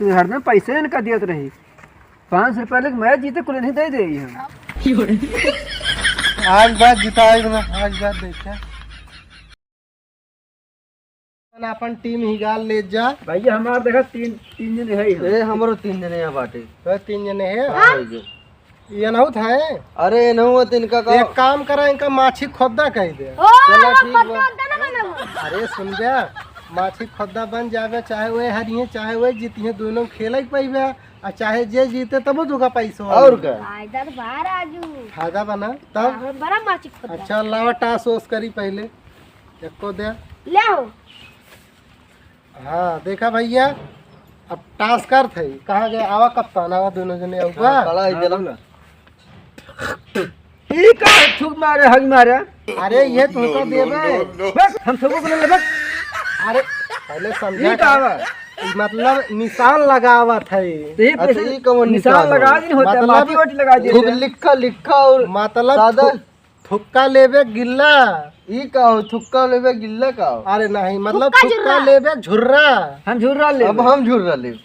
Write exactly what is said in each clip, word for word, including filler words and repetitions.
हरदम पैसे इनका दियत रही। पाँच सौ रुपया लेके मैच जीते, कुल नहीं दे दे हम। आज बात जिताई ना, आज बात देखे। अपन टीम हिगाल ले जा। भैया, हमार देखा, तीन, तीन जने है। ए, हमरो तीन जने यहाँ बाटे। तो तीन जने है? हाँ, भैया। ये नहुत है? अरे, ये नहुत इनका का। एक काम करा, इनका माछी खोद्दा कह दे। ओ, चला, ठीक बा। खोद्दा ना बनाओ। अरे, सुन बे, माछी खोद्दा बन जावे, चाहे वह हरिये, चाहे वह जीतिये, दोनों खेले के पइबे, आ चाहे जे जीते, तब तुका पैसो और आवे। का? फायदा तो बा राजू। फायदा बना, तब? हाँ, बड़ा माछी खोद्दा। अच्छा, लावा, टास ओस करी पहले। एको दे। ले आओ। हाँ, देखा भैया, अब टास करत है। कहाँ गए? आवा कप्तान, आवा दोनों जने, आवा। हाँ, खड़ा है, चलो ना। ई का थूक मारे, हग मारे? अरे, ये तुमको देबे। बस, हम सबको को ले ले, बस। अरे, पहले समझा ई का कर। बा? मतलब, निशान लगावत है। तो ये अच्छा, पैसे ई कौन निशान निशान लगा है? दी होता है, मतलब, माटी वाटी लगा दी थूक होता है। लिखा, लिखा और मतलब, सादा। थू-, थुक्का लेबे गिल्ला। ई का हो, थुक्का लेबे गिल्ला का हो? अरे नहीं, मतलब थुक्का थुक्का झुर्रा। लेबे झुर्रा। हम झुर्रा लेबे। अब हम झुर्रा लेब।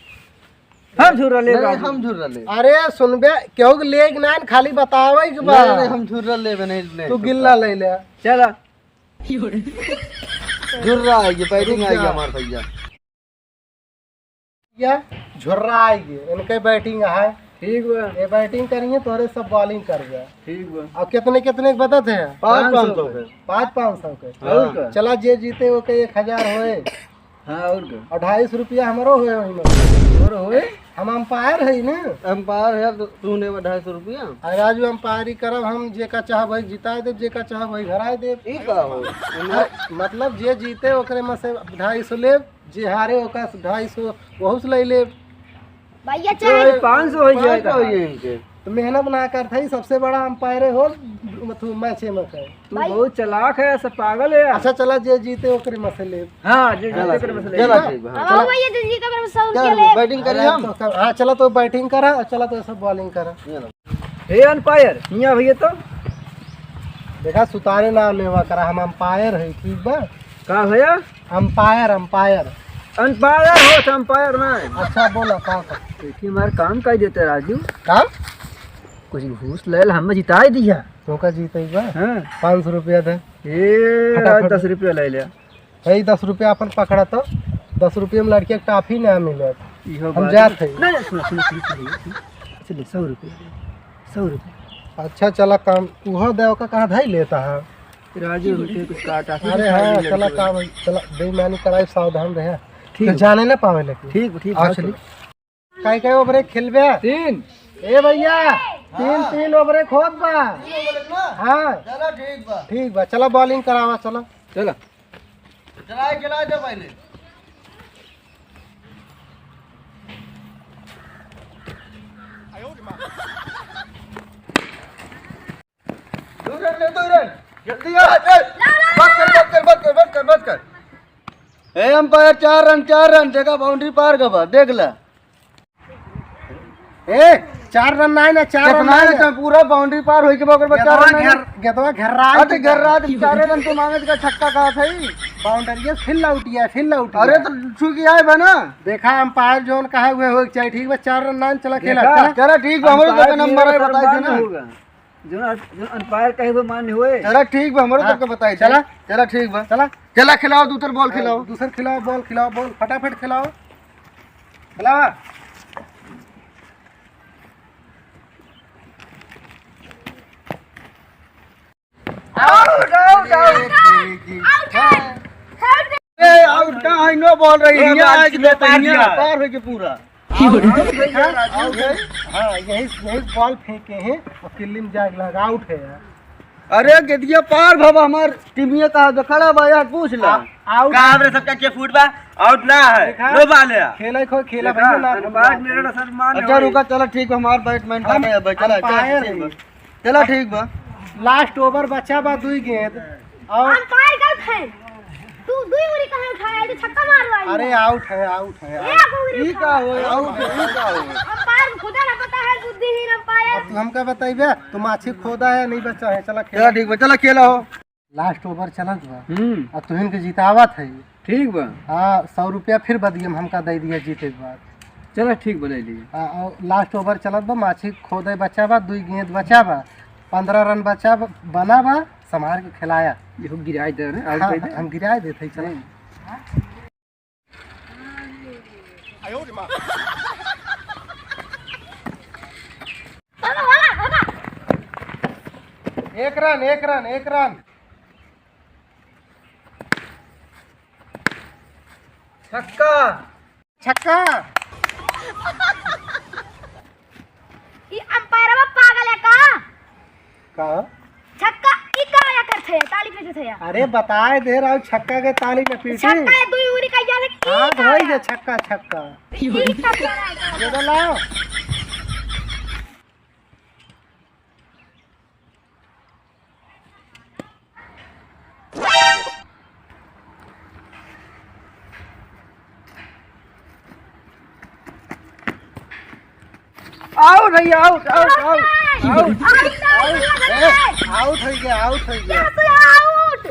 हम झुर्रा लेब नहीं, बाबू। हम झुर्रा लेब। अरे सुनबे, केहू के लेग ना, खाली बतावे के बा। नहीं, नहीं, हम झुर्रा लेबे नहीं, नहीं तू थुक्का। गिल्ला ले ले। चला। झुर्रा आएगी, बैटिंग रुक आएगी जा। हमार भैया। या झुर्रा आएगी, इनके बैटिंग है। ठीक बा। ये बैटिंग करिए, तोरे सब बॉलिंग कर गया। ठीक बा। और कितने, कितने के बदत है? पाँच, पाँच सौ के। पाँच, पाँच सौ के। और का? चला, जे जीते ओके एक हजार होए। हाँ, और का? और ढाई सौ रुपया हमरो होए वही में। और होए? हम अंपायर है ना। अंपायर है तो तूने वो ढाई सौ रुपया। और राजू अंपायरी करब हम, जे का चाह भाई जिताए देब, जे का चाह भाई हराए देब। ई का हो? हाँ, मतलब जे जीते ओकरे में से ढाई सौ लेब, जे हारे ओका ढाई सौ वहू से ले लेब। भैया तो चाहे भाई पाँच सौ हो पाँच जाए सौ तो। हो जाए इनके। तो मेहनत ना करत है, सबसे बड़ा अंपायर हो, मतलब मैचे में है। तू भाई। बहुत चालाक है, सब पागल है यार। अच्छा चला, जे जीते ओकरे में से लेब। हाँ, जे जीते चला, ओकरे में से लेब। चला ठीक बा, हाँ। अब चला। भैया जे जीते ओकरे में से चल, उनके लेब। बैटिंग करी अरे हम। तो सब, हाँ चला, तो बैटिंग करा, चला तो सब बॉलिंग करा। चलो। हे अंपायर, हियाँ भैया तो। देखा, सुतारे ना लेवा करा, हम अंपायर है, ठीक बा? का भैया? Umpire, umpire. अंपायर हो, तो अंपायर ना है। अच्छा, बोला, का, का? देखिए, हमार काम कर देते, राजू। काम? कुछ घूस ले ले, हमें जिताई दिया। तोका जीते बा? हाँ। पाँच सौ रुपया दे। ए, फटाफट। राज, दस रुपया ले ले। है, दस रुपया अपन पकड़ा तो, दस रुपया में लड़किया के टाफी ना मिले। इहो हम बात जात है। है। नहीं, नहीं, सुनो, सुनो, सुनो, सुनो, सुनो। चलिए, सौ रुपया ले, सौ रुपया। अच्छा, चला काम, उहो दे, ओका कहाँ धाई लेता है? राजू, हमके कुछ काटा, अरे कुछ हाँ, खाई चला लेते। काम, चला, बेईमानी कराई, सावधान रहे। ठीक तो बा। जाने ना पावे लेकिन। ठीक बा, ठीक बा, आओ आओ चलो। चलो। काई काई ओवरे खेलबे? तीन। ए भैया, तीन, हाँ। तीन ओवरे खोद बा। तीन ओवरे ना? हाँ। चला ठीक बा। ठीक बा, चला बॉलिंग करावा, चला। चला। चला, चला दे पहले। दो रन ले, दो रन। जल्दी आ, ए, बंद कर, बंद कर, बंद कर, बंद कर, बंद कर। ए, अंपायर, चार रन, चार रन, देखा बाउंड्री पार गवा, देख ले। ए, चार रन ना है ना, चार रन कितना ना है है। तो पूरा बाउंड्री पार होई के बा, ओकर बाद चार गेदवा रन ना है। घेर, गेदवा घेर रहा है अरे, तो घेर रहा है, चारे रन तो मांगे का छक्का कहा था ही। बाउंड्री है, फिर लौटिया, फिर लौटिया। अरे, तो छू के आए बा ना। देखा, अंपायर जोन कहा हुए हो, चाहे ठीक बा, चार रन ना है, चला खेला, देखा, चला। चला, ठीक बा, हमरो अंपायर तो नंबर है, मेरा बताई दे ना। होगा। जो, जो अंपायर कहे वो मान्य होए। चला ठीक बा, हमरो हाँ, तक बताई दे। चला। चला ठीक बा। चला। चला खिलाओ, दूसर बॉल हाँ, खिलाओ। दूसर खिलाओ, बॉल खिलाओ, बॉल फटाफट खिलाओ। खिलाओ। Out, out, out. ए, आउट का है, नो बॉल रही है, ये आज पार देते हैं, दिया। पार होके पूरा। आउट है, आउट है। हाँ, यही, यही बॉल फेंके हैं और किल्ली में जाके लगा, आउट है यार। अरे, गेदिया पार भवा, हमार टीमिया का जो खड़ा बा यार, पूछ ला। आ-, आउट। का हमरे सबका के फुट बा? आउट ना है, देखा? नो बॉल है। खेला खो, खेला देखा? भैया ना। अंपायर मेरा ना सम्मान अच्छा, है। रुका, चला, ठीक बा, हमार बैट्समैन हम बाटे, अब चला, चला, अंपायर ठीक बा। हैं। चला, ठीक बा। लास्ट ओवर बचा बा, दुई गेंद। और अंपायर गलत है। तू दुई उंगली कहाँ उठाया? ये तो छक्का मार रहा है। अरे, आउट है, आउट है, ये आउट। एक उंगली ई का उठाया। हो, आउट, ई का हो? अंपायर को खुदा ना पता है, बुद्धिहीन अंपायर। हमका बताइबे, तू माछी खोदा है, नहीं बचा है, चला खेला। चला ठीक बा, चला खेला हो। Last over चलत बा। हम्म। आ तुहिन के जितावत है। ठीक बा। हाँ, सौ रुपया फिर बदियम हमका दे दिया जीते के बाद। चला ठीक बा, ले लिया। आ, आ, last over चलत बा, माछी खोदे बचा बा, दुई गेंद बचा बा, पन्द्रह run बचा बा, बना बा, संभाल के खिलाया। ये गिराए दे रे, out हाँ, कर दे। हम गिराए देते हैं, चला। हम्म। एक run, एक run, एक run। छक्का। छक्का। ई umpire बा पागल है का? का? छक्का, ई का या करथे? ताली पीटथे या? अरे बताए दे रहा हूँ, छक्का के ताली में पीटी। छक्का है, दुई उरी का यार, ई हाँ, का होई या? गया, छक्का, छक्का। ई का या? ये तो लाओ। Out है ये, out, out, out, out। Out, out, out। ए, out हो गया, out हो गया। कैसे out?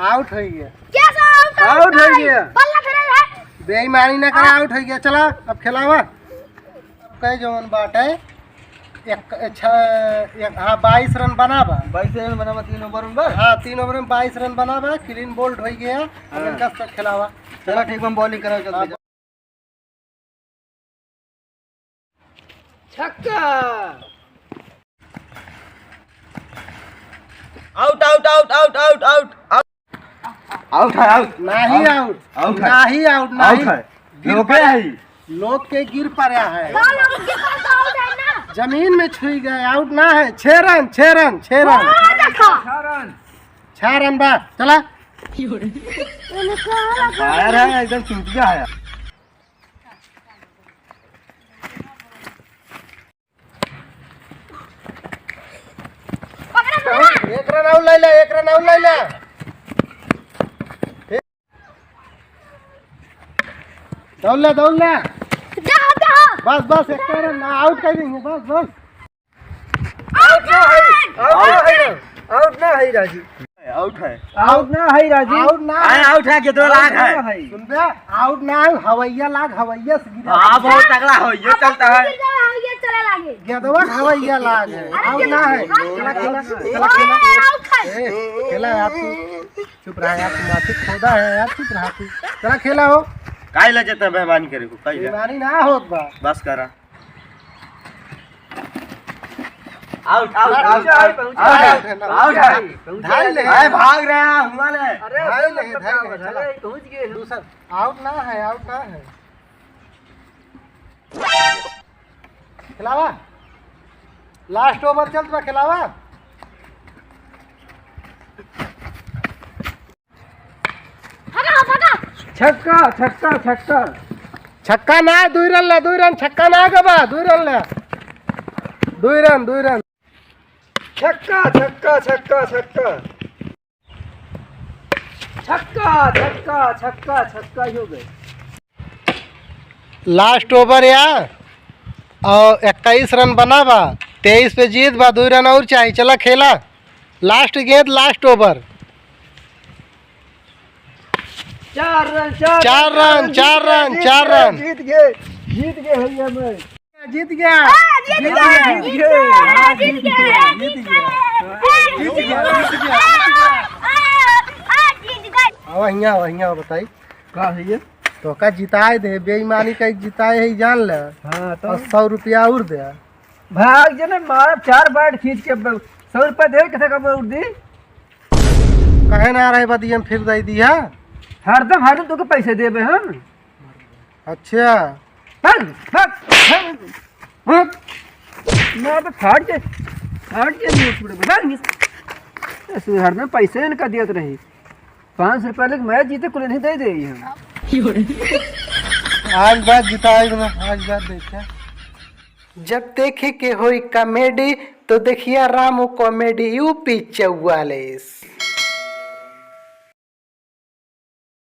Out हो गया। कैसे out? Out हो गया। बल्ला धरे है। बेईमानी ना करा, हाँ। Out हो गया। चला, अब खिलावा। कई जवन बाटे, एक, छ-, एक, हाँ, बाईस run बना बा। बाईस run बना बा, तीन over में बा। हाँ, तीन over में बाईस run बना बा, clean bowled हो गया। अब हाँ। इनका से खिलावा। चला ठीक बा, हम bowling कराओ जल्दी। हाँ। छक्का। Out, out, out, out, out, out, out। Out है, out। नहीं out। Out। Out है। नहीं out, out नहीं। है। गिर लोग पड़ा है। लोग के गिर पड़ा है। का लोग गिर पड़ा तो out है ना? जमीन में छुई गए, out ना है। छह run, छह run, छह run। ओ, देखो। छह run। छह run बा, चला। Umpire है, एकदम चूतिया है। पकड़ा, पकड़ा। एक run और ले ले, एक run और ले ले। दौड़ ले, दौड़ ले। जा, जा। बस, बस, एक run, ना, out कर देंगे, बस, बस। Out ना है, out ना है, out ना है राजू। Out है। Out ना है राजू। Out ना है। Out है, कितना लाग है? Out ना है। सुन बे, out ना है, हवैया लाग, हवैया से गिरा। हाँ, बहुत तगड़ा हो, ये अब चलता है। गिर जाओ, हवैया चले लागे। गेंदवा हवैया लाग है। अरे out ना है। चला, चला, चला, खेला। Out है। ए, खेला यार तू। चुप रहा यार, तू माछी खोदा है यार, चुप रहा तू। चला खेला हो। काहे ले जाता है बेईमानी करे को, काहे ले? बेईमानी ना होत बा। बस करा। Out, out, out, out, out, out, out। धाई ले। अरे भाग रहा है, हुआ ले। अरे धाई ले, धाई ले, चला। पहुंच गए हम। दूसर, out ना है, out ना है। खिलावा। Last over चलत बा, खिलावा। हटा, हटा। छक्का, छक्का, छक्का। छक्का ना, दुई run ले, दुई run, छक्का ना गबा, दुई run ले। दुई run, दुई run। छक्का, छक्का, छक्का, छक्का। छक्का, छक्का, छक्का, छक्का ही हो गए। Last over या, और इक्कीस run बना बा, तेईस पे जीत बा, दुई run और चाही, चला खेला। Last गेंद, last over। चार run, चार चार run, run, चार जीत गए, run, जीत चार गए, run। जीत गए, जीत गए भैया मैं। जीत गया। हाँ, जीत गया, जीत गया, हाँ, जीत गया, जीत गया, जीत गया। जीत गया, जीत गया। हाँ, हाँ, जीत गए। आवा हियाँ, आवा हियाँ, आवा बताई। का है ये? तोका जिताए दे, बेईमानी का जिताए है, जान ले। हाँ, तो? और सौ रुपया और दे। भाग जे ने मारब चार bat खींच के, ब-, सौ रुपया दे, कैसे कब और दी? कहे ना रहे बदियम फिर दे दिया। हरदम, हरदम तोके पैसे देबे हम। अच्छा। भाग, भाग, भाग, भाग। मैं तो फाट के, फाट के नहीं उठ पड़े, भाग। ऐसे हरदम पैसे इनका दियत रही। पाँच सौ रुपया लेके मैच जीते, कुल नहीं दे दे हम। आज बात जिताए ना, आज बात देखा। जब देखे के होई comedy, तो देखिया रामू comedy U P चौवालीस।